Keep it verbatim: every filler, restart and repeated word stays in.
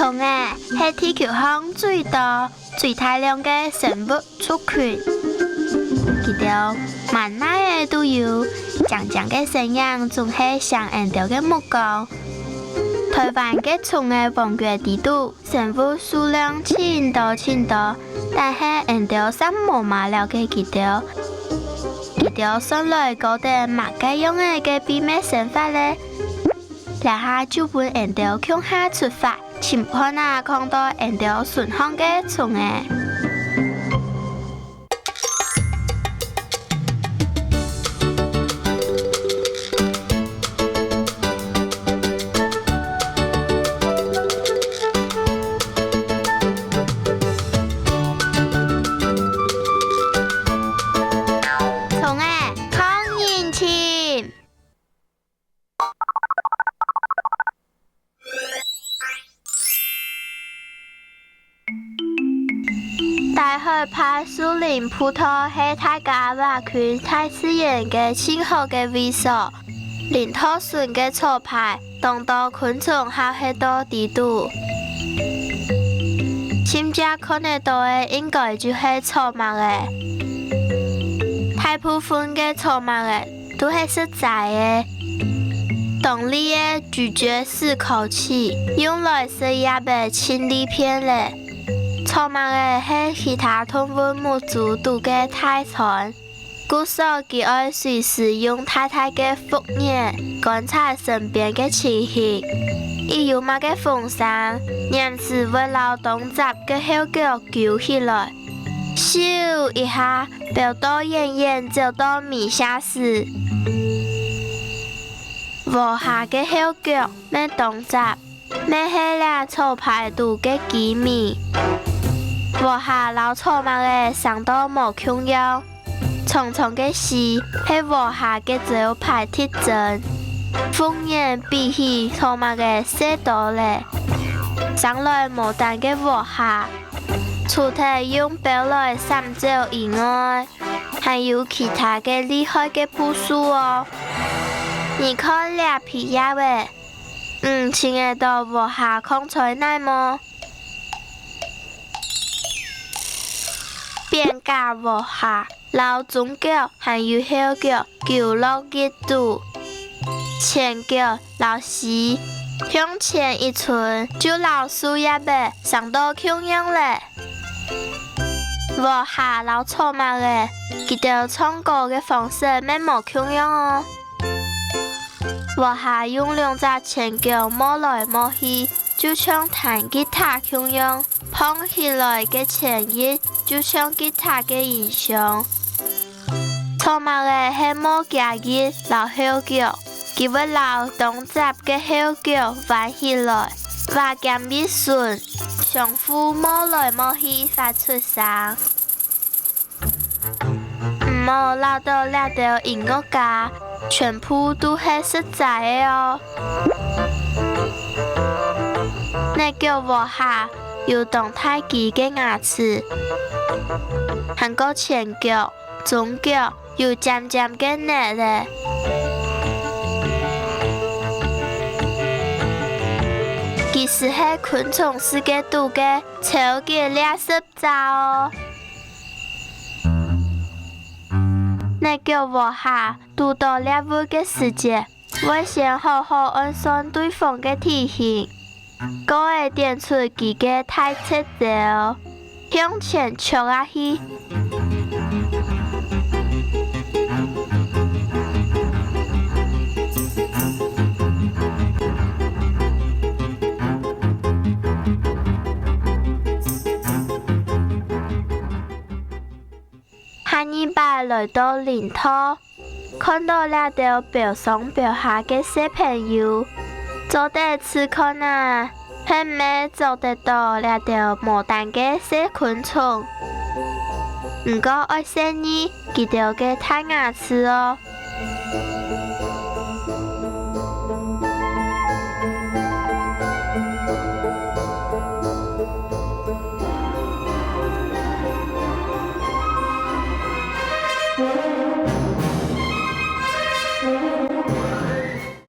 蟲仔係地球上最多、最大量个生物族群。佢兜滿哪仔都有，靚靚个身影總係吸引𠊎兜个目光。臺灣个蟲仔王國裡肚， 生物數量盡多盡多，但係𠊎兜嗄無麼了解佢兜。佢兜算來過等麼个樣仔个祕密生活咧？這下就分𠊎兜共下出發，尋看啊囥到𠊎兜身項个蟲仔。 蟲仔，囥人尋！ 大海拔、樹林、步道係大家活近大自然个盡好个位所。林道脣个草排，當多昆蟲還歇到裡肚。盡常看得到个應該就係草蜢仔。大部分个草蜢仔 都係食齋个。當利个拒絕式口器，用來食葉仔盡利便咧。草蜢仔係其他動物目珠肚个大餐，故所佢愛隨時用大大个複眼觀察身邊个情形。一有麼个風聲，黏時會摎當䟓个後腳虯起來， 咻一下，飆到遠遠走到尾瀉屎。禾蝦个後腳乜當䟓，乜係這草排肚个機密。禾蝦摎草蜢仔生到無共樣，長長个鬚係禾蝦个招牌特徵，複眼比起草蜢仔細多咧。生來無單个禾蝦， 除忒用標來閃走以外，還有其他个厲害个步數哦。你看這皮葉仔，你尋得到禾蝦囥在哪無？扁胛禾蝦， 摎中腳還有後腳虯落一肚，前腳摎鬚向前一伸，就摎樹葉仔生到共樣咧。禾蝦摎草蜢仔，佢兜唱歌个方式乜無共樣哦。禾蝦用兩隻前腳摸來摸去，就像彈吉他共樣。 膨起來个前翼就像吉他个音箱。草蜢仔係摸厥翼摎後腳，佢會摎當䟓个後腳彎起來，畫兼一脣，相互摸來摸去發出聲。 毋好恅著這兜音樂家，全部都係食齋个哦。竻腳禾蝦有當大支个牙齒，還過前腳、中腳有尖尖个齧仔。其實係昆蟲世界肚个超級掠食者哦！ 竻腳禾蝦堵著獵物个時節，會先好好按算對方个體型，過仔展出佢个大絕招，向前衝啊去！ 下二擺來到林道，看著這兜飆上飆下个細朋友，做得試看啊，係毋係捉得著這兜無單个細昆蟲。毋過愛細義佢兜个大牙齒哦，